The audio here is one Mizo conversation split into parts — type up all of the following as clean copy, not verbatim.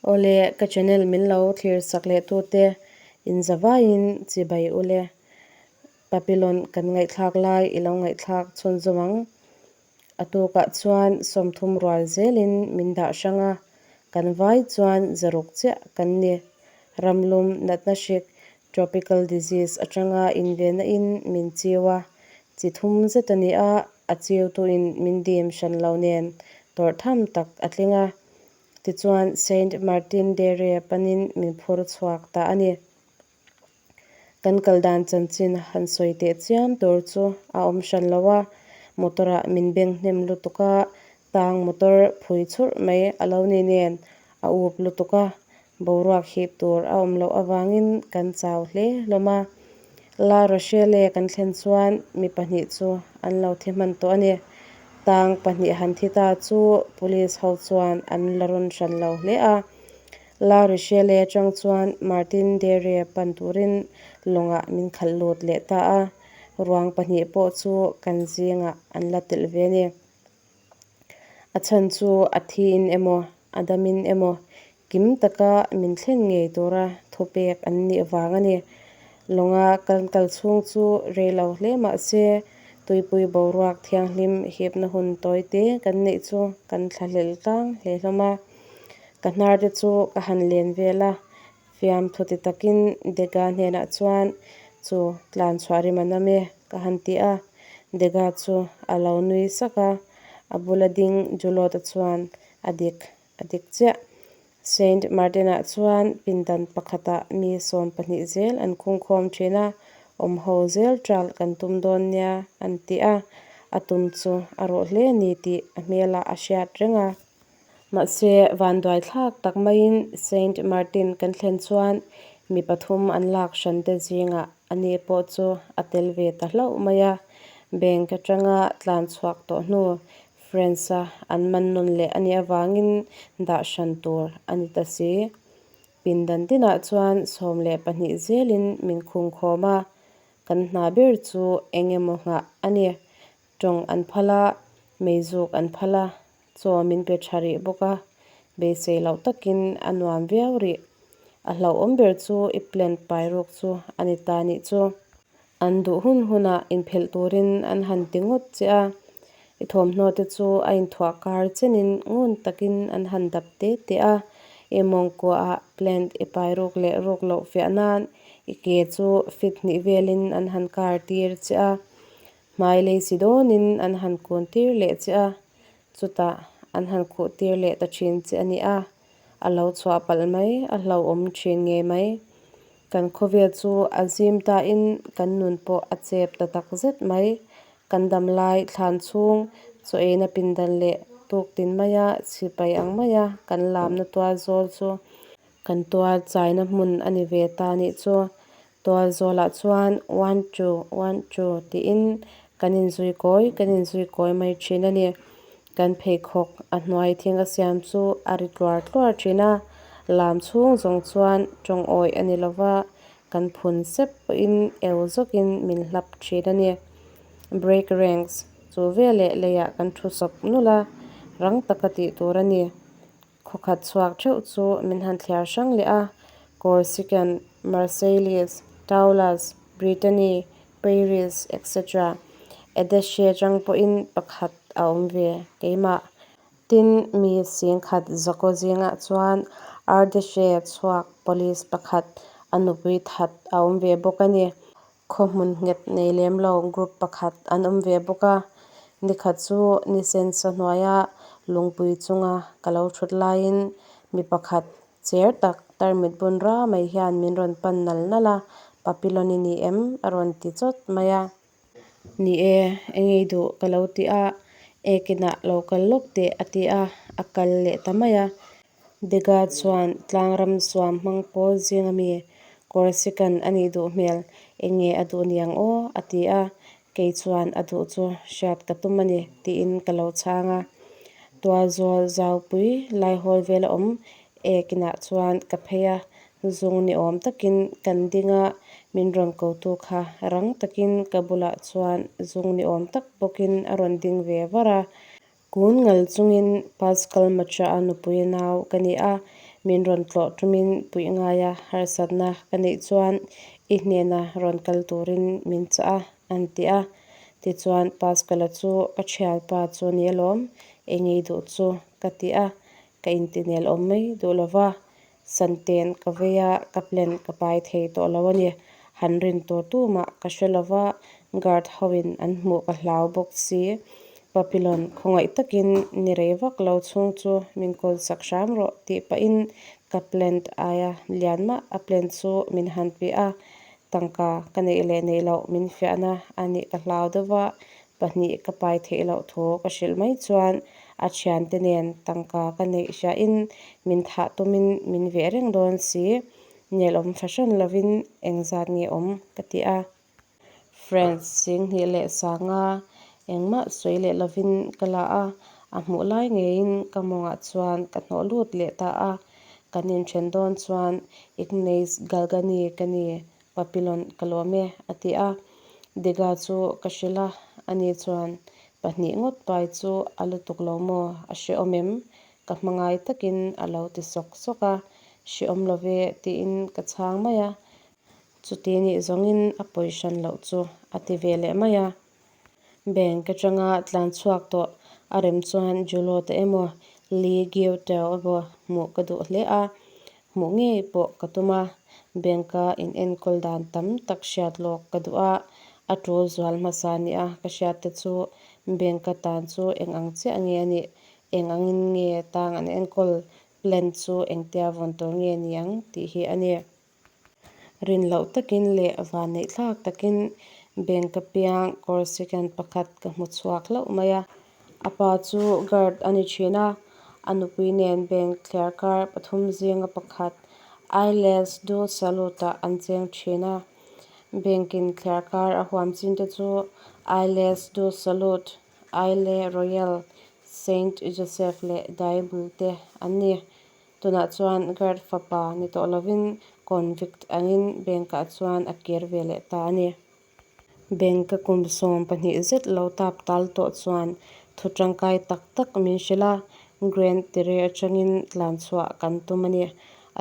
Awle, ka channel min lo thlir sak leh tute inzavaiin chibai ule. Papilon kan ngaihthlak lai i lo ngaihthlak chhunzawm ang. A tukah chuan 30 rual zelin min dah hrang a, kan vai chuan zaruk chiah kan ni. Ramlum natna hrik, tropical disease, atanga invenna in min chiu a, chi thum zet a ni a, a chiutuin min dim hran lo nen tawrh tham tak a tling a. Tichuan Saint Martin de Re panin min phur chhuak ta a ni. Kan kal dan chanchin han sawi teh chiam tur chu a awm hran lo a, motor ah min beng hnem lutuk a, tang motor phui churh mai a lo ni nen a up lutuk a, boruak hip tur a awm loh avangin kan chau hle hlawm a. La Rochelle kan thlen chuan mi pahnih chu an lo thi hman tawh a ni. Tang pahnih han thi ta chu police ho chuan an la rawn hran lo hle a. La Rochelle atang chuan Martin Dere pan turin lawngah min khalh lut leh ta a, ruang pahnih pawh chu kan zingah an la telh ve a ni. A chhan chu a thiin emaw, a damin emaw kim taka min thlen ngei tura thupek an nih vang a ni. Lawnga kan kal chhung chu rei lo hle mah se, tuipui boruak thianghlim hipna hun tawi te kan neih chu kan thlahlel tlang hle hlawm a. Ka hnar te chu ka han len vel a, fiamthu ti takin Dega hnenah chuan chu tlan chhuah rim a nam e ka han ti a, Dega chu a lo nui sak a, a bula ding Julot-a chuan a dik a dik chiah. Saint Martin-ah chuan pindan pakhatah mi 12 zel an khungkhawm thin a, awm ho zel ṭalh kan tum dawn nia an ti a, a tum chu a rawh hle a ni tih a hmelah a hriat reng a. Mahse, vanduai thlak tak maiin Saint Martin kan thlen chuan mi pathum an lak hran te zingah ani pawh chu a tel ve ta hlauh mai a. Bank atanga tlan chhuak tawh hnu France-a an man nawn leh a nih avangin dah hran tur a ni ta si. Pindan tinah chuan 12 zelin min khungkhawm a, kan hna ber chu eng emaw nghah a ni. Tawng an phal a, meizuk an phal a, chaw min pe tha rih bawk a, beisei loh takin a nuam viau rih. A hlauhawm ber chu i plan pai ruk chu a ni ta nih chu. An duh hun hunah inphelh turin an han ti ngawt che a, i thawmhnaw te chu a inthuah kar chenin ngun takin an han dap te te a, i mawngkuaah plant i pai ruk leh ruk loh fiah nan i ke chu fit hnih velin an han kar tir che a. Hmai lei si dawnin an han kun tir leh che a, chutah an han khuh tir leh ta thin che a ni a, a lo chhuah palh mai, a hlauhawm thin ngei mai. Kan khawvel chu a zim tain kan nun pawh a chep ta tak zet mai. Kan dam lai thlan chhung chaw eina pindan leh tuk tin maia chhipai ang maia kan lamna tual zawl chu kan tual chaina hmun a ni ve ta nih chu. Tual zawlah chuan one two, one two tiin kan inzui kawi, kan inzui kawi mai thin a ni. Kan pheikhawk a hnuai thing a siam chu a ri tluar tluar thin a, lam chhung zawng chuan tawng awih a ni lova, kan phun sep pawhin eu zawkin min hlap thin a ni. Break ranks chu veleh leiah kan thu sawp nulh a, rang taka tih tur a ni. Khawkhat chhuak theuh chu min han thliar hrang leh a, Corsican, Marseilles, Toulouse, Brittany, Paris, etc. Edeshe atang pawhin pakhat a awm ve keimah. Tin, mi singkhat zakaw zingah chuan Ardeshe chhuak police pakhat a nupui that a awm ve bawk a ni. Khaw hmun nghet nei lem lo group pakhat an awm ve bawk a, nikhat chu ni sensa hnuaia lungpui chunga ka lo thut laiin mi pakhat cher tak tarmit bun ra mai hian min rawn pan nal nal a, Papilon i ni em? a rawn ti chawt mai a. Ni e, eng ei duh ka lo ti a, ekinah lo kal lawk teh a ti a, a kal leh ta mai a. Dega chuan tlangram suam hmang pawl zinga mi Corsican a nih duh hmel, eng nge a duh niang aw? a ti a, kei chuan a duh chu hriat ka tum a ni tiin ka lo chhang a. Tualzawl zaupui laihawl vela awm ek inah chuan ka phei a, zung ni awm takin kan ding a, min rawn kotu kha rang takin ka bulah chuan zung ni awm tak bawkin a rawn ding ve var a. Kun ngal chungin Pascal Macha-a nupui nau ka ni a, Min rawn tlawh tumin puih ngaia harsatna ka neih chuan i hnena rawn kal turin min chah a, an ti a. Tichuan Pascal-a chu ka thianpa chu a ni alawm, eng ei duh chu ka ti a, ka intinel awm mai duh lo va. Santen ka vei a, ka plan ka pai thei tawh lo a ni. Han rin tur tumah ka hre lo va, guard hoin an hmuh ka hlau bawk si. Papillon khawngaih takin ni rei vak lo chhung chu min kawlsak hram rawh tih pahin ka plant aia lian mah a plant chu min han pe a, tangka ka neih leh neih loh min fiahna a nih ka hlau deuh va, pahnih ka pai theih loh thu ka hrilh mai chuan a thiante nen tangka ka neih hriain min thah tumin min veh reng dawn si, nelawm fahran lovin engzat nge awm ka ti a. Friends singhnih leh sanga engmah sawi leh lovin ka la a, a hmuh lai ngeiin ka mawngah chuan ka hnawh lut leh ta a. Kan inthen dawn chuan Ignace Galgani ka ni, Papillon ka lawm e, a ti a. Dega chu ka hrilh a, ani chuan pahnih ngawt pai chu a lutuk lo maw, a hrehawm em? Ka hmangai takin a lo ti sawk sawk a, hrehawm lo ve tiin ka chhang mai a. Chuti nih zawngin a pawi hran loh chu a ti ve leh mai a. Bank atanga tlan chhuak tawh a rem chuan Julot-a emaw Lee Gio-teo emaw hmuh ka duh hle a, hmuh ngei pawh ka tum a. Bank-a in enkawl dan tam tak hriat lawk ka duh a, a tul zual hmasa nia ka hriat te chu bank-a tan chu eng ang chiah nge a nih, eng angin nge tang an enkawl plan chu engtia vawn tur nge ni ang tih hi a ni. Rin loh takin leh vanneih thlak takin bank a piang Corsican pakhat ka hmu chhuak hlauh mai a. A pa chu guard a ni thin a, a nupui nen bank thliarkar pathum zinga pakhat Isles du Salut-ah an cheng thin a. Bank in thliarkar a huam chin te chu Isles du Salut, Isle Royale, Saint Joseph leh Diable te an ni. Tunah chuan guard fapa ni tawh lovin convict angin bank-ah chuan a kir ve leh ta a ni. Bank-a kum 12 zet lo tap tal tawh chuan thu tangkai tak tak min hrilh a, Grand Terre atangin tlan chhuah kan tum a ni.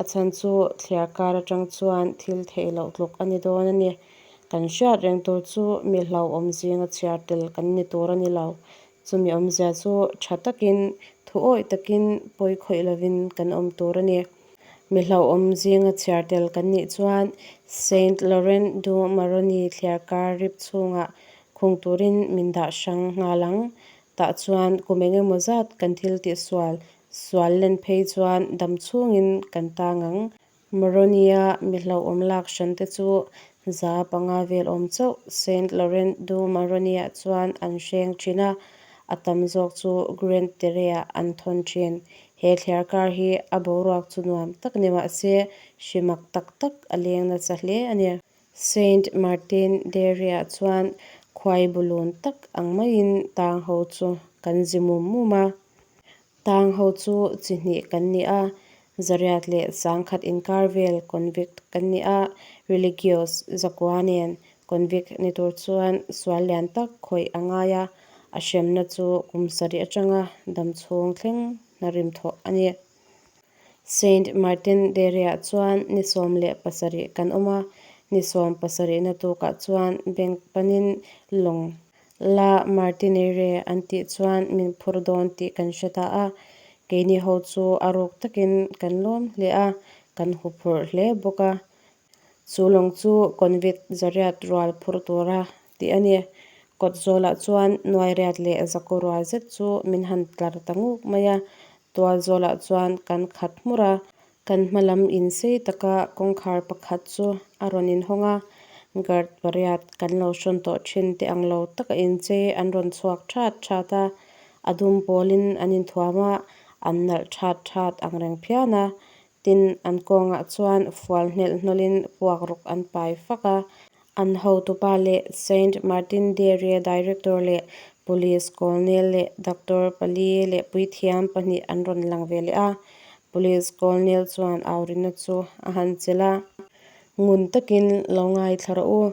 A chhan chu thliar kar atang chuan thil theih loh tluk a ni dawn a ni. Kan hriat reng tur chu mi hlauhawm zinga chhiar tel kan ni tur a ni lo. Chumi awmzia chu tha takin, thu awih takin, pawi khawih lovin kan awm tur a ni. Mi hlauhawm zinga chhiar tel kan nih chuan Saint Laurent du Maroni thliarkar rip chhungah khung turin min dah hrang nghal ang. Tah chuan kum eng emaw zat kan thil tihsual sual len phei chuan dam chhungin kan tang ang. Moroni-a mi hlauhawm lak hran te chu 500 vel awm chauh Saint Laurent du Maroni-ah chuan an hreng thin a, a tam zawk chu Grand Terre-ah an thawn thin. He thliarkar hi a boruak chu nuam tak ni mah se hri mak tak tak a leng nasa hle a ni. Saint Martin Dairy-ah chuan khuai bulun tak ang maiin tang ho chu kan zi mum mum a. Tang ho chu chi hnih kan ni a, zariat leh sangkhat inkar vel convict kan ni a, religious zakua nen convict ni tur chuan sual lian tak khawih a ngai a, a hremna chu kum sarih atanga dam chhung thleng hna rim thawh a ni. Saint Martin Dairy-ah chuan ni 17 kan awm a, ni sawm pasarihna tukah chuan bank panin lawng La Martinere an tih chuan min phur dawn tih kan hre ta a, keini ho chu a ruk takin kan lawm hle a, kan huphurh hle bawk a. Chu lawng chu convict zariat rual phur tura tih a ni. Kawt zawlah chuan nuairiat leh zakaw rual zet chu min han tlar ta nguk mai a, tual zawlah chuan kan khat hmur a. Kan hma lam insei taka kawngkhar pakhat chu a rawn inhawng a, guard pariat kan lo hrawn tawh thin te ang lo taka inchei an rawn chhuak that that a, a dum pawlin an inthuam a, an nalh that that ang reng phian a, tin an kawngah chuan fual hnelh hnawlhin puak ruk an pai fak a. An hotupa leh Saint Martin Dairy Director leh Police Colonel leh Doctor pali leh puithiam pahnih an rawn lang ve leh a. Police Colonel chuan aurina chu a han chelh a. Ngun takin lo ngaithla rawh u.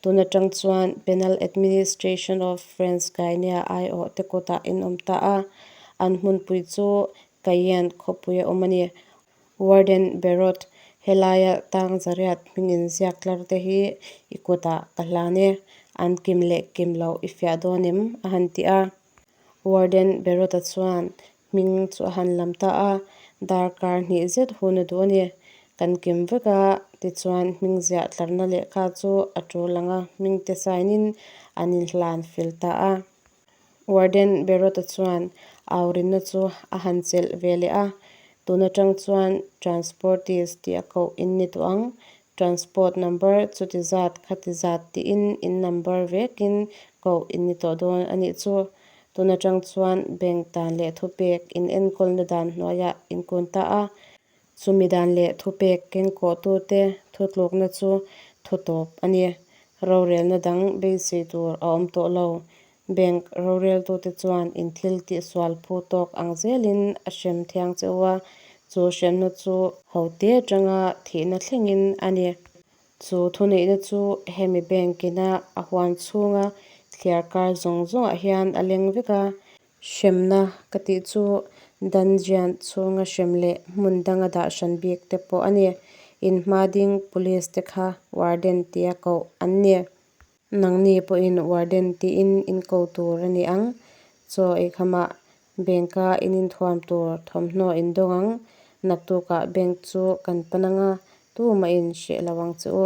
Tun atang chuan Penal Administration of French Guinea aiawh te kutah in awm ta a. An hmunpui chu Cayenne khawpui a awm a ni. Warden Berot, helaia tang zariat hming inziak tlar te hi i kutah ka hlan e, an kim leh kim loh i fiah dawn em? a han ti a. Warden Berota chuan hming chu a han lam ta a, darkar hnih zet hun a duh a ni. Kan kim vek a, tichuan hming ziah tlarna lehkha chu a tul ang a, hming te sign in an inhlan fel ta a. Warden Berota chuan aurinna chu a han chelh ve leh a, Tun atang chuan Transportees tih a koh in ni tawh ang. Transport number chuti zat khati zat tiin in number vekin koh in ni tawh dawn a nih chu. Tun atang chuan bank dan leh thupek in enkawlna dan hnuaiah in kun ta a. Chumi dan leh thupek kengkawhtute thutlukna chu thutawp a ni. Rorelna dang beisei tur a awm tawh lo. Bank roreltute chuan in thil tihsual phu tawk ang zelin a hrem thiang che u a, chu hremna chu hote atanga thihna thlengin a ni. Chu thuneihna chu hemi bank ina a huan chhunga thliar kar zawng zawngah hian a leng vek a. Hremna ka tih chu dungeon chhunga hrem leh hmun danga dah hran bik te pawh a ni. Inhma ding police te kha warden tia koh an ni. Nangni pawhin warden tiin in ko tur a ni ang. Chaw eikhamah bank-a in inthuam tur thawmhnaw in dawng ang. Naktukah bank chu kan pan ang a, tumahin hreh lo ang che u.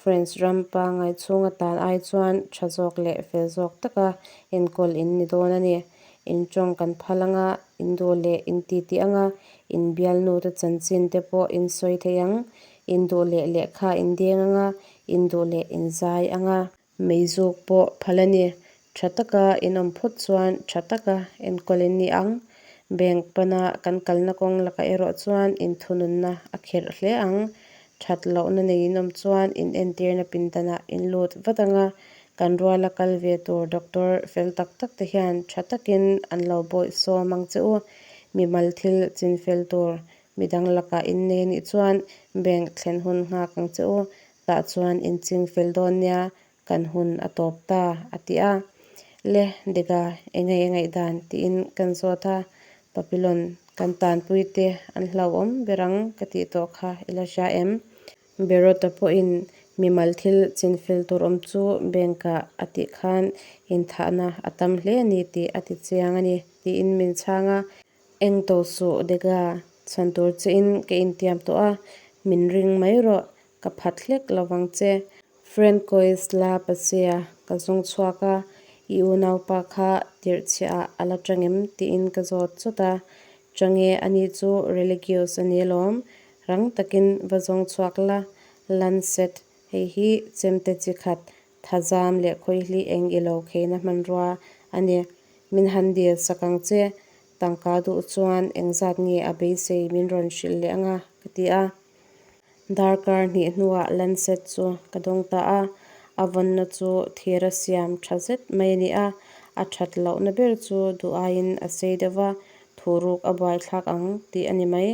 French ram pangai chhunga tan ai chuan tha zawk leh fel zawk taka enkawl in ni dawn a ni. In tawng kan phal ang a, in duh leh in titi ang a, in bialnute chanchin te pawh in sawi thei ang. In duh leh lehkha in deng ang a, in duh leh in zai ang a. Meizuk pawh phal a ni. Tha taka in awm phawt chuan tha taka enkawl in ni ang. Bank pana kan kalna kawng lakah erawh chuan inthununna a kherh hle ang. That lohna nei in awm chuan in entirna pindanah in lut vat ang a, kan ruala kal ve tur doctor fel tak tak te hian tha takin an lo bawihsawm ang che u. Mimal thil chinfel tur Midang lakah in nei anih chuan bank thlen hun nghak ang che u, tah chuan in ching fel dawn nia, kan hun a tawp ta, a ti a. Le, Dega, engei a ngaihdan? tiin kan zawt a. Papilon, kan tanpui te an hlauhawm ber ang ka tih tawh kha i la hria em? Berota pawhin mimal thil chinfel tur awm chu bank-ah a tih khan inthahna a tam hle a ni tih a ti chiang a ni, tiin min chhang a. Eng to suh Dega, chhan tur chein ka intiam tawh a, min ring mai rawh, ka phat hlek lo vang che. Francois la Pasea ka zawng chhuak a, i unaupa kha tirhchhiah ah a la tang em tiin ka zawt chawt a, Chang e, ani chu religious a ni alawm, rang takin va zawng chhuak la, Lancet, hei hi chemte chi khat Thazam leh khawihli eng i lo kheina hmanrua a ni. Min han dil sak ang che, tangka duh chuan engzat nge a beisei min rawn hrilh leh anga ka ti a. Darkar hnih hnuah Lancet chu ka dawng ta a, a vawnna chu thira siam tha zet mai a ni a, a that lohna ber chu duh aiin a sei deuh va, thuruk a buaithlak ang tih a ni mai.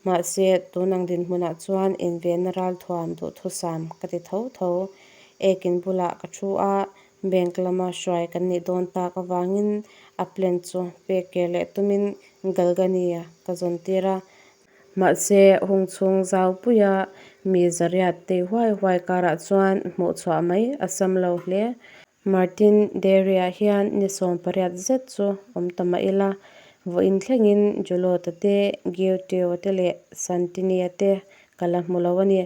Mahse, tun ang dinhmunah chuan invenna ralthuam duhthusam ka ti tho tho. Ekin bulah ka thu a, bank lama hruai kan nih dawn tak avangin a plan chu pek kir leh tumin Galgani-a ka zawn tir a. Mahse, hung chhung zau puia mi zariat tei huai huai karah chuan hmuh chhuah mai a sam lo hle. Martin Dairy-ah hian ni 18 zet chu awm ta mah ila, vawiin thlengin Julota te, Guiteo te leh Santini-a te ka la hmu lo a ni.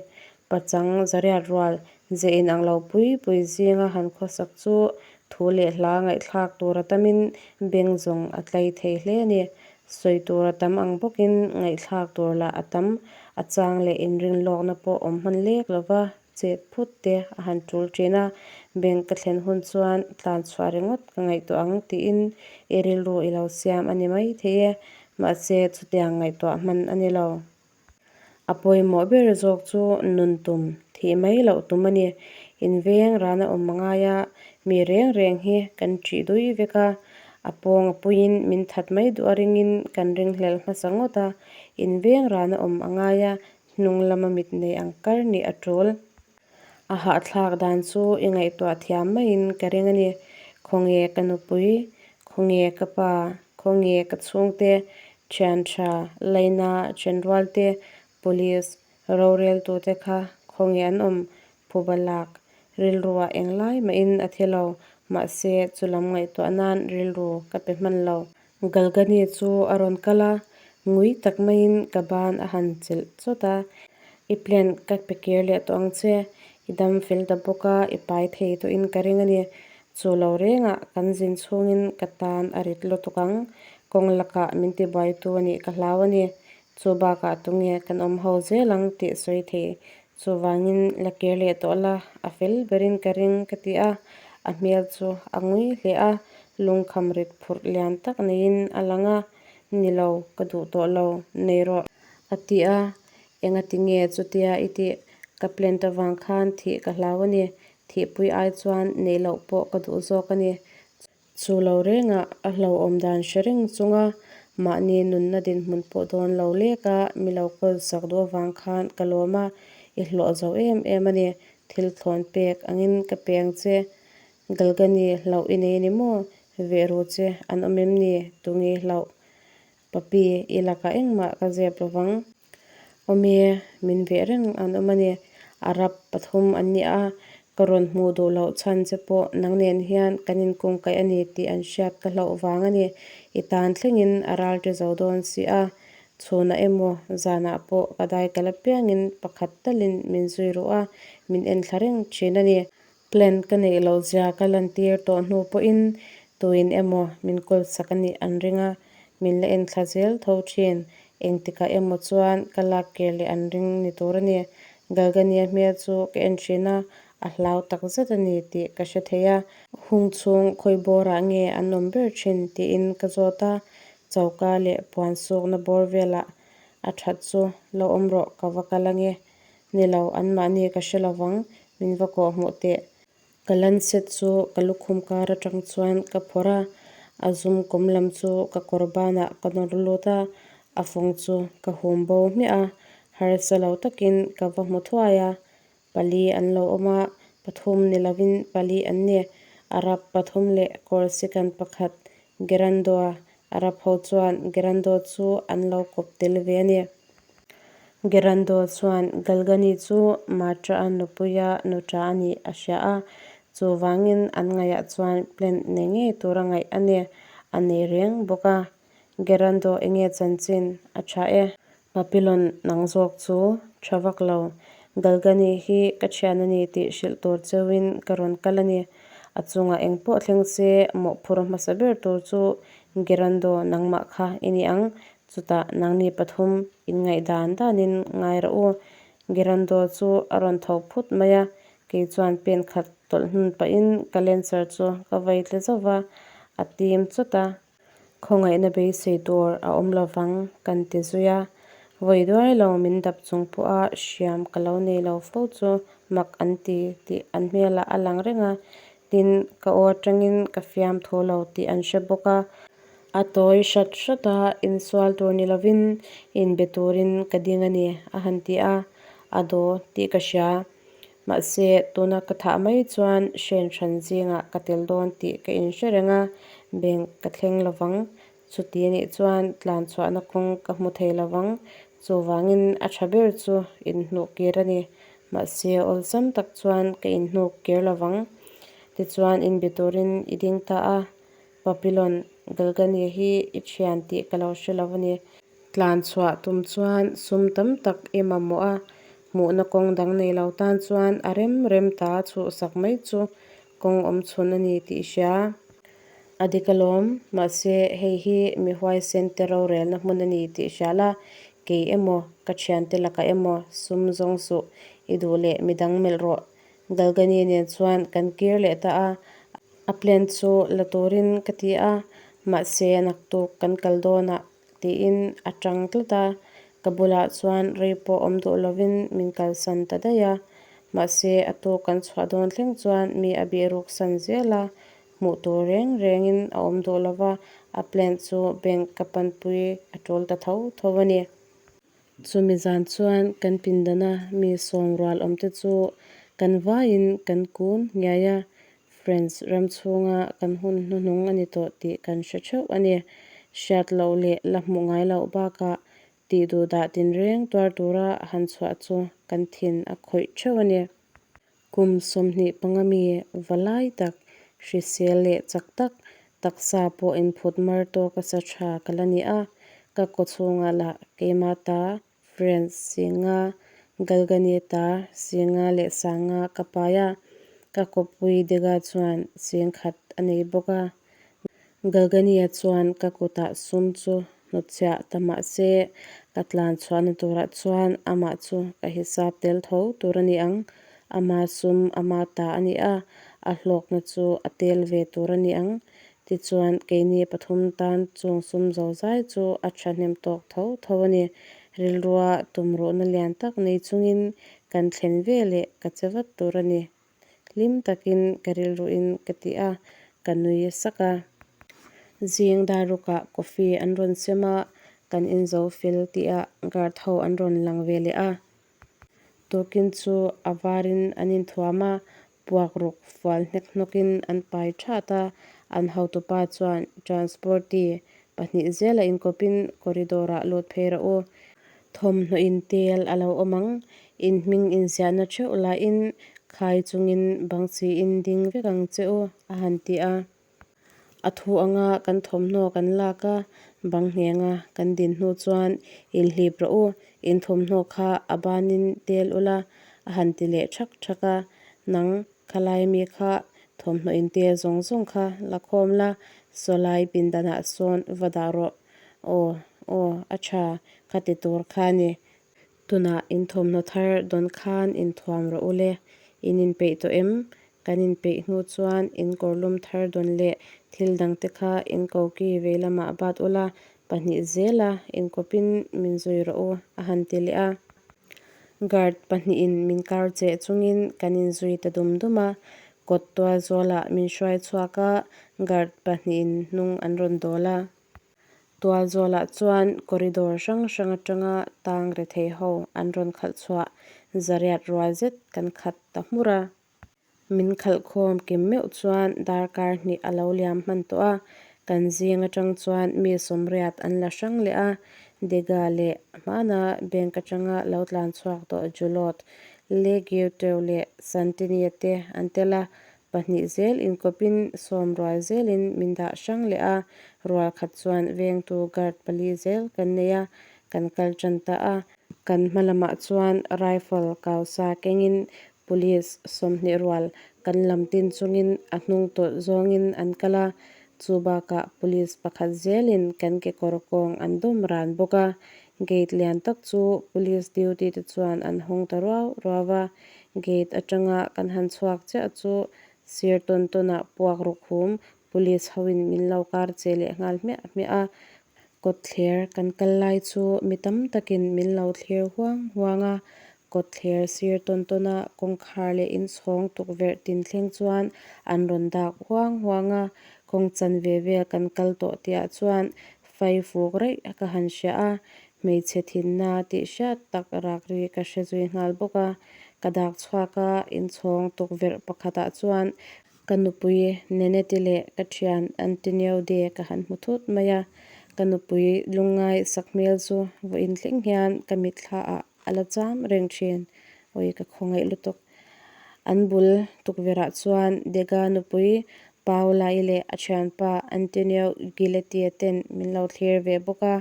Pachang zariat rual ze inang lo pui pui zinga han khawsak chu thu leh hla ngaihthlak tur a tamin beng zawng a tlai thei hle a ni. Sawi tur a tam ang bawkin ngaihthlak tur lah a tam, a chang leh inrinlawkna pawh awm hman lek lova chet phut te a han tul thin a, bank ka thlen hun chuan tlan chhuah ringawt ka ngaihtuah ang tiin i rilru i lo siam a ni mai thei e, mahse chutiang ngaihtuah hman a ni lo. A pawimawh ber zawk chu nun tum, thih mai loh tum a ni. Inveng rana awm a ngai a, mi reng reng hi kan ṭih dui vek a, a pawng a puiin min that mai duh a ringin kan ringhlel hmasa ngawt a, inveng rana awm a ngai a, hnung lama mit nei ang kar nih a ṭul. A hahthlak dan chu i ngaihtuah thiam maiin ka ring a ni. Khawnge ka nupui? Khawnge ka pa? Khawnge ka chhungte? Thian tha, laina, thenrual te, Police roreltute kha khawnge an awm? Phuba lak rilruah englai mahin a thi lo. Mahse, chulam ngaihtuah nan rilru ka pe hman lo. Galgani chu a rawn kal a, ngui tak maiin ka ban a han chelh chawt a. I plan ka pe kir leh tawh ang che. I dam fel ta bawk a, i pai thei tawhin ka ring a ni. Chu lo rengah kan zin chhungin ka tan a rit lutuk ang. Kawng lakah min tibuaitu a nih ka hlau a ni. Chu bakah tunge kan awm ho zel ang tih sawi thei. Chuvangin la kir leh tawh la, a fel berin ka ring ka ti a. A hmel chu a ngui hle a, lungkham rit phurh lian tak neiin a lang a. Ni lo, ka duh tawh lo, nei rawh. A ti a, Engati nge chutia i tih? Ka plant avang khan thih ka hlau a ni. Thihpui ai chuan neih loh pawh ka duh zawk a ni. Chu lo rengah a hlauhawm dan hre reng chunga mahni nunna dinhmun pawh dawn lo leka mi lo kawl sak duh avang khan ka lawm a, i hlawh zo em em a ni. Thil thlawn pek angin ka pe ang che. Galgani hlauh i nei a ni maw? Veh ru che an awm em ni? Tunge i hlauh? Papi, i lakah engmah ka zep lo vang. Awm e, min veh reng an awm a ni. Arab pathum an ni a, ka rawn hmuh duh loh chhan che pawh nang nen hian kan inkungkaih a ni tih an hriat ka hlauh vang a ni. I tan thlengin a ral ṭi zo dawn si a, chhunah emaw zanah pawh ka dai kal apiangin pakhat talin min zui ruh a, min enthla reng ṭhin a ni. Plan ka neih loh zia ka lantir tawh hnu pawhin tuin emaw min kawl sak a nih an ring a, min la enthla zel tho thin. Engtikah emaw chuan ka lak kir leh an ring ni tur a ni. Galgania hmel chu ka en thin a, a hlau tak zet a ni tih ka hre thei a. Hung chhung khawi bawrah nge an awm ber thin tiin ka zawt a, choka leh puan sukna bawr velah a that chu lo awm rawh ka va kal ange. Ni lo, anmahni ka hre lovang, min va kawh hmuh teh. Ka lancet chu ka lukhum kar atang chuan ka phawrh a, a zum kawm lam chu ka kawr banah ka nawr lut a, a fawng chu ka hum bo hmiah a, harsa lo takin ka va hmu thuai a, pali an lo awm a, pathum ni lovin pali an ni, Arab pathum leh Corsican pakhat Gerando-a Arab ho chuan Gerando chu an lo kawp tel ve a ni. Gerando chuan Galgani chu Matra-a nupuia nuṭa a nih a hria a, chuvangin an ngaihah chuan plant nei ngei tura ngaih a ni. A nei reng bawk a. Gerando enge chanchin a tha e. Papillon nang zawk chu tha vak lo. Galgani hi ka thian a ni tih hrilh tur cheuhin ka rawn kal a ni. A chungah engpawh thleng se mawhphur hmasa ber tur chu Gerando nangmah kha i ni ang. Chutah nangni pathum inngaih dan danin ngai rawh u. Gerando chu a rawn tho phut mai a, kei chuan pen khat tawlh hnun pahin ka lenser chu ka vei tle zauh va, a tim chawt a. Khawngaihna beisei tur a awm lovang kan ti zui a, vawi duai lo min dap chung pawha hriam ka lo nei lo fo chu mak an ti tih an hmelah a lang reng a, tin ka aw atangin ka fiam thu lo tih an hre bawk a. A tawi hrat hrat a, insual tur ni lovin inbe turin ka ding a ni a han ti a, a daw tih ka hria. Mahse, tuna ka thah mai chuan hren hran zingah ka tel dawn tih ka inhre reng a, bank ka thleng lovang. Chuti anih chuan tlan chhuahna kawng ka hmu thei lovang. Chuvangin a tha ber chu inhnuh kir a ni. Mahse, awlsam tak chuan ka inhnuk kir lovang. Tichuan inbe turin i ding ta a, Papillon, Galgani hi i thian tih ka lo hre lo a ni. Tlan chhuah tum chuan sum tam tak i mamawh a, hmuhna kawng dang nei lo tan chuan a rem rem ta chhuhsak mai chu kawng awm chhun a ni tih i hria. A dik alawm, mahse hei hi mi huaisen te rorelna hmun a ni tih hria la, kei emaw ka thiante lakah emaw sum zawng suh i duh leh midang melh rawh. Galgani nen chuan kan kir leh ta a, a plan chu la turin ka ti a, mahse naktuk kan kal dawnah tiin a tang tlat a, ka bulah chuan rei pawh awm duh lovin min kalsan ta daih a, mahse a tuk kan chhuah dawn thleng chuan mi a bih ruk san zel a, hmuh tur reng rengin a awm duh lova, a plan chu bank ka panpui a tul ta tho tho a ni. Chumi zan chuan kan pindana mi sawm rual awmte chu kan vaiin kan kun ngiai a, French ram chhunga kan hun hnuhnung a ni tawh tih kan hre theuh a ni. Hriat loh leh la hmuh ngai loh bakah Tihduhdah tinreng tuar tura han chhuah chu kan thin a khawih theuh a ni. Kum 25 mi va lai tak, hrisel leh chak tak, taksa pawh inphut mar tawka sa tha ka la ni a, ka kawchhungah lah keima ta Friends singa, Galgani ta singa leh sanga ka pai a, ka kawppui Dega chuan singkhat a nei bawk a. Galgani-a chuan ka kutah sum chu hnutchhiah ta mah se, ka tlan chhuahna turah chuan amah chu ka hisap tel tho tur a ni ang. Ama sum ama ta a ni a, a hlawkna chu a tel ve tur a ni ang. Tichuan, keini pathum tan chung sum zozai chu a thahnem tawk tho tho a ni. Rilrua tumruhna lian tak nei chungin kan thlen ve leh ka che vat tur a ni. Hlim takin ka rilruin ka ti a, ka nui sak a. Zing darukah coffee an rawn sem a, kan inzo fel tihah guard ho an rawn lang ve leh a. Tukin chu a varin an inthuam a, puak ruk fual hnek hnawkin an pai that a, an hotupa chuan transportee pahnih zela inkawpin corridor-ah lut phei rawh u. Thawmhnaw intel a lo awm ang, in hming inziahna theuh lahin khai chungin bang chiin ding vek ang che u, a han ti a. A thu anga kan thawmhnaw kan lak a, bang nghenga kan din hnu chuan inhlip rawh u, in thawmhnaw kha a banin tel ula, a han ti leh thak thak a. Nang, khalai mi kha thawmhnaw intel zawng zawng kha la khawm la, sawlai pindanah sawn va dah rawh. Aw, aw, a tha, kha ti tur kha a ni. Tunah in thawmhnaw thar dawn khan inthuam rawh u le. In inpeih tawh em? Kan inpeih hnu chuan in kawrlum thar dawn leh thil dangte kha in koki vei lamah bat ula, pahnih zela inkawpin min zui rawh u, a han ti leh a. Guard pahnihin min kar cheh chungin kan inzui ta dum dum a, kawt tual zualah min hruai chhuak a, guard pahnihin hnung an rawn dawl a. Tual zualah chuan corridor hrang hrang atanga tang rethei ho an rawn khalh chhuah zariat rual zet kan khat ta hmur a. Min khalh khawm kim meuh chuan darkar hnih a lo liam hman tawh a, kan zing atang chuan mi sawmriat an la hrang leh a, Dega leh hmana bank atanga lo tlan chhuak tawh Julot, Le Giuteu leh Santini-a te an tel a, Pahnih zel inkawpin sawm rual zelin min dah hrang leh a, rual khat chuan vengtu guard pali zel kan nei a, kan kal tan ta a. Kan hma lamah chuan rifle kausa kengin police 20 rual kan lam tin chungin a hnung tawlh zawngin an kal a, chu bakah police pakhat zelin kan kekawr kawng an dawm ran bawk a. Gate lian tak chu police duty te chuan an hawng ta ruau ruau a, Gate atanga kan han chhuak chiah chu sir tawn tawnah puak ruk hum police hoin min lo kar che leh nghal hmiah hmiah a. Kawtthler kan kal lai chu mi tam takin min lo thlir huang huang a, kawtthler sir tawn tawna kawngkhar leh inchhawng tukverh tin thleng chuan an rawn dak huang huang a, kawng chanve vel kan kal tawh tihah chuan fai fuk raih ka han hria a, Hmeichhe thinna tih hriat tak rak ri ka hre zui nghal bawk a, ka dak chhuak a, inchhawng tukverh pakhatah chuan ka nupui Neneti leh ka thian Antonio De ka han hmu thut mai a, ka nupui lungngai sak hmel chu vawiin thleng hian ka mitthla ah a la cham reng thin, awi ka khawngaih lutuk. An bul tukverhah chuan Dega nupui Paula-i leh a thianpa Antonio Giletti-a ten min lo thlir ve bawk a,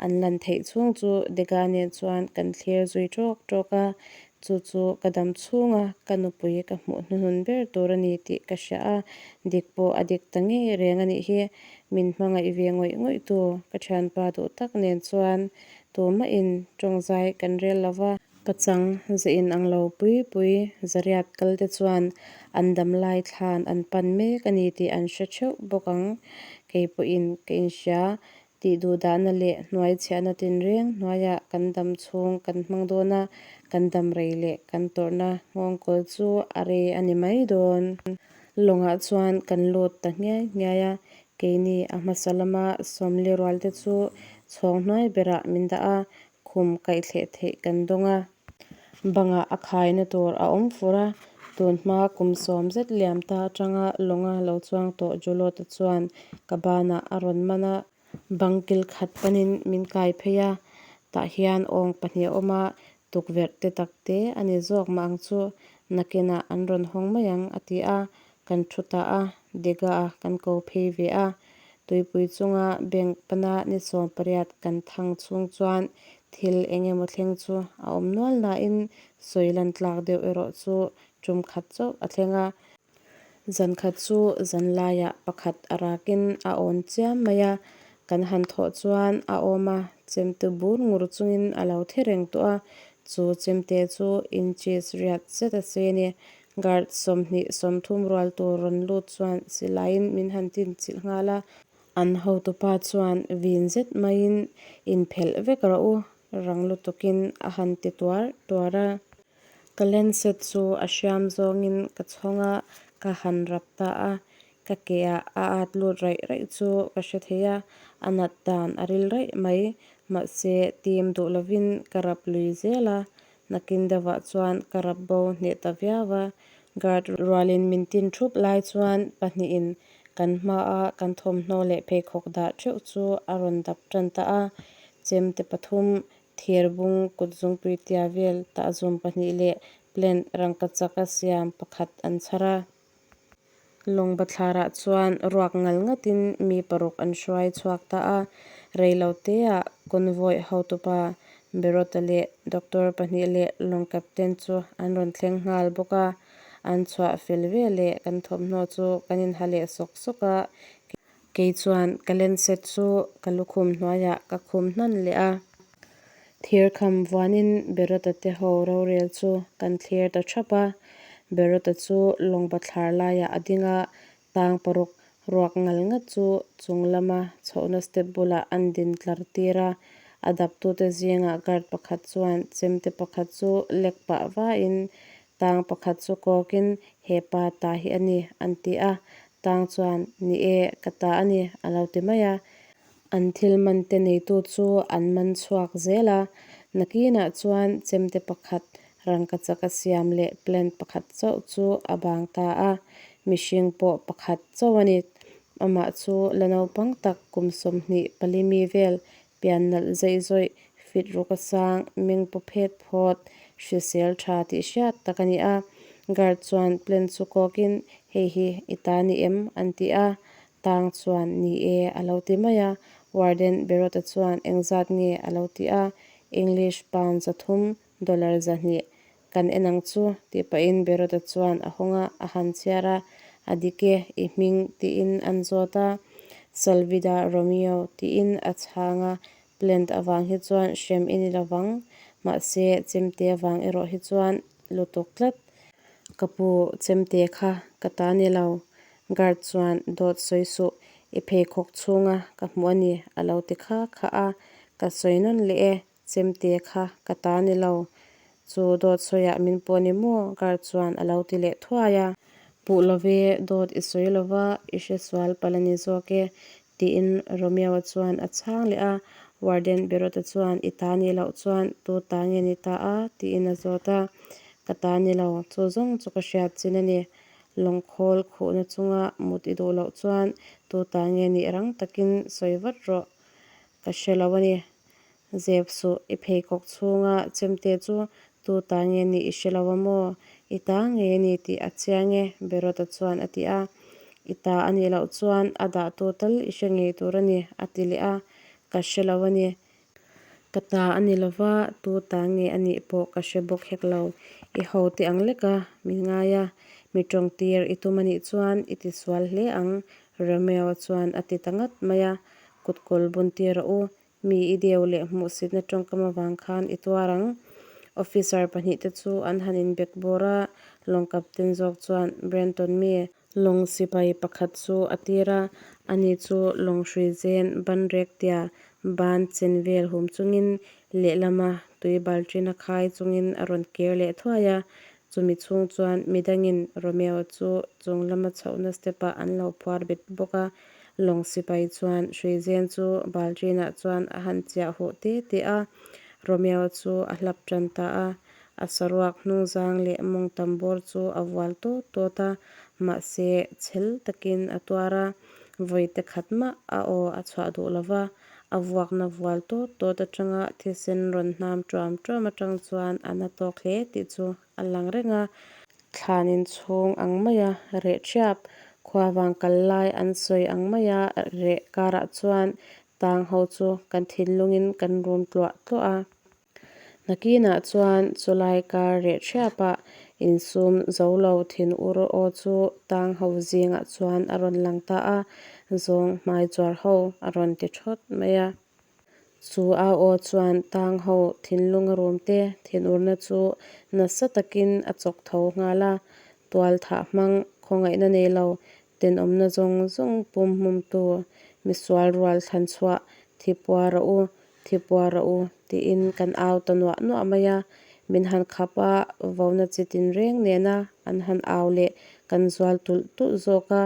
an lan theih chhung chu Dega nen chuan kan thlir zui tawk tawk a, chu chu ka dam chhunga ka nupui ka hmuh hnuhnun ber tur a ni tih ka hria a, dik pawh a dik ta ngei reng a nih hi. Min hmangaih ve ngawih ngawih tu ka thianpa duh tak nen chuan tumahin tawngzai kan rel lo va. Pachang ze in ang lo pui pui zariat kal te chuan an dam lai thlan an pan mek a ni tih an hre theuh bawk ang. Kei pawhin ka inhria tih duhdahna leh hnuai chhiahna tinreng hnuaiah kan dam chhung kan hmang dawn a, kan dam rei leh kan tawrhna nghawngkawl chu a rei a ni mai dawn. Lawngah chuan kan lut ta nghiai nghiai a, keini a hmasa lama sawmli rual te chu chhawng hnuai berah min dah a, Khum kaihthleh theih kan dawng a, bangah a khaina tur a awm fur a, tun hma kum 10 zet liam ta atanga lawnga lo chuang tawh Julota chuan ka banah a rawn man a, bang kil khat panin min kai phei a, Tah hian awng pahnih a awm a, tukverh te tak te a ni zawk mah ang chu nakinah an rawn hawng mai ang a ti a, kan thu ta a, Dega a kan ko phei ve a. Tuipui chunga bank pana ni 18 kan thang chhung chuan thil eng emaw thleng chu a awm nual nain sawi lan tlak deuh erawh chu tum khat chauh a thleng a. Zan khat chu zan laiah pakhat a rakin a awn chiam mai a, kan han thawh chuan a awm a, chemte bur ngur chungin a lo thi reng tawh a, chu chemte chu inches riat zet a sei a ni. Guard 20, 30 rual tur rawn lut chuan silaiin min han tinchilh nghal a. An hotupa chuan vin zet maiin inphelh vek rawh u, rang lutukin a han ti tuar tuar a. Ka lancet chu a hriam zawngin ka chhawng a, ka han rap ta a. Ka ke ah a at lut raih raih chu ka hre thei a, a nat dan a ril raih mai. Mahse, tim duh lovin ka rap lui zel a, nakin deuhah chuan ka rap bo hneh ta viau a. Guard rualin min tin thup lai chuan pahnihin kan hmaa kan thawmhnaw leh pheikhawk dah theuh chu a rawn dap tan ta a. Chemte pathum Thir bung kut zungpui tia vel tahzum pahnih leh plant rangkachak a siam pakhat an chhar a. Lawng bathlarah chuan ruak ngal ngatin mi paruk an hruai chhuak ta a. Rei lo teah convoy hotupa Berota leh doctor pahnih leh lawng captain chu an rawn thleng nghal bawk a. An chhuah fel veleh kan thawmhnaw chu kan inha leh sawk sawk a. Kei chuan ka lancet chu ka lukhum hnuaiah ka khum hnan leh a. Thirkham vuanin Berota te ho rorel chu kan thlir ta thap a. Berota chu lawng bathlar laiah a ding a, tang paruk ruak ngal ngat chu chung lama chhohna step bulah an din tlar tir a. A daptute zingah guard pakhat chuan chemte pakhat chu lek pah vain tang pakhat chu kawkin hepa ta hi a ni an ti a. Tang chuan, Ni e, ka ta a ni, a lo ti mai a. An thil man te neitu chu an man chhuak zel a. Nakinah chuan chemte pakhat, rangkachak a siam leh plant pakhat chauh chu a bang ta a. Mihring pawh pakhat chauh a ni. Amah chu la naupang tak kum 24 mi vel pian nalh zeih zawih, fit ruk a sang, meng paw phet phawt, hrisel tha tih hriat tak a ni a. Guard chuan plan chu kawkin, Hei hi i ta ni em? an ti a. Tang chuan, Ni e, a lo ti mai a. Warden Berota chuan, Engzat nge? a lo ti a. English pound 300, dollar 200 kan en ang chu, tih pahin Berota chuan a hawng a, a han chhiar a, A dik e, i hming, tiin an zawt a. Salvida Romeo, tiin a chhang a, Plant avang hi chuan hrem i ni lovang, mahse chemte avang erawh hi chuan lutuk tlat. Ka pu, chemte kha ka ta ni lo. Guard chuan dawt sawi suh, i pheikhawk chhunga ka hmu a ni, a lo ti kha kha a. Ka sawi nawn leh e, Chemte kha ka ta ni lo. Chu dawt sawiah min pawh ni maw? Guard chuan a lo ti leh thuai a. Puh love, dawt i sawi lova, i hre sual palh a ni zawk e, tiin Romeo-a chuan a chhang leh a. Warden Berota chuan i ta nih loh chuan tu ta nge ni ta a? tiin a zawt a. Ka ta ni lo, chu zawng chu ka hriat chin a ni. Lawngkhawl khuhna chunga mut i duh loh chuan tu ta nge nih rang takin sawi vat rawh. Ka hre lo a ni. Zep suh, i pheikhawk chhunga chemte chu tu ta nge nih i hre lo a maw? I ta ngei a ni tih a chiang e, Berota chuan a ti a. I ta a nih loh chuan a dahtu tal i hre ngei tur a ni, a ti leh a. Ka hre lo a ni. Ka ta a ni lova, tu ta nge a nih pawh ka hre bawk hek lo. I ho teh ang leka mi ngai a, mi tawngtir i tum a nih chuan i tisual hle ang, Romeo chuan a ti ta ngat mai a. Kutkawl bun tir rawh u, Mi i deu leh hmuhsitna tawngkam avang khan i tuar ang. Officer pahnih te chu an han inbek bawr a, lawng captain zawk chuan Brenton mi, lawng sipai pakhat chu a tir a, ani chu lawng hrui zen ban rek tia ban chen vel hum chungin lehlama tui bal ṭin a khai chungin a rawn kir leh thuai a, chumi chhung chuan midangin Romeo chu chung lama chhohna step-ah an lo phuar bet bawk a. Lawng sipai chuan hruizen chu Balṭinah chuan a han chiah huh te te a, Romeo chu a hlap ṭan ta a. A saruak hnungzang leh mawngtam bawr chu a vual tawt tawt a, mahse chhel takin a tuar a, vawi te khat mah a aw a chhuah duh lo va, A vuakna vual tawt tawt atanga thisen rawn hnam tuam tuam atang chuan a na tawk hle tih chu a lang reng a. Thlan inchhung ang maia reh thiap, khuavang kal lai an sawi ang maia reh karah chuan tang ho chu kan thinlungin kan rum tluah tluah a. Nakinah chuan chulai kar reh thiapah insum zo lo thin ur aw chu tang ho zingah chuan a rawn lang ta a, zawng hmai chuar ho a rawn ti thawt mai a. Chu au aw chuan tang ho thinlunga rumte thinurna chu nasa takin a chawk tho nghal a, tual thah hmang khawngaihna nei lo tenawmna zawng zawng pum hmumtu misual rual thlan chhuah thi pua rawh u, thi pua rawh u tiin kan au ta nuah nuah mai a, min han khap a, vona chi tinreng nena an han au leh kan zual tulh tulh zawk a,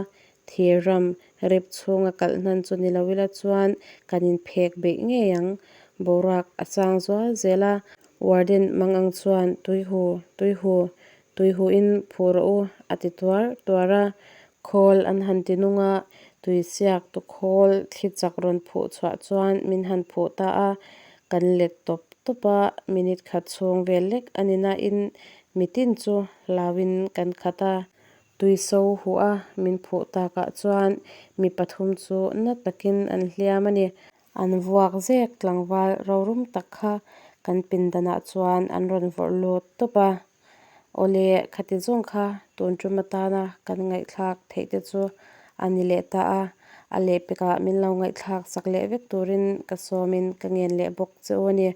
thir ram rip chhunga kalh hnan chu ni lo ila chuan kan inphek beih ngei ang. Boruak a chang zual zel a, warden mangang chuan Tuihu, Tuihu, Tuihuin phuh rawh u a ti tuar tuar a, khawl an han ti nung a, tuisiak tu khawl thli chak rawn phuh chhuah chuan min han phuh ta a, kan let tawp tawp a, minute khat chhung vel lek a ni nain mitin chu hlauin kan khat a. Tui so huh a min phuh takah chuan mi pathum chu na takin an hliam a ni. An vuak zek tlangval rorum tak kha kan pindanah chuan an rawn vawrh lut tawp a. Awle, khati zawng kha tun tum atana kan ngaihthlak theih te chu a ni leh ta a, a lehpekah min lo ngaihthlak sak leh vek turin ka sawmin ka ngen leh bawk che u a ni.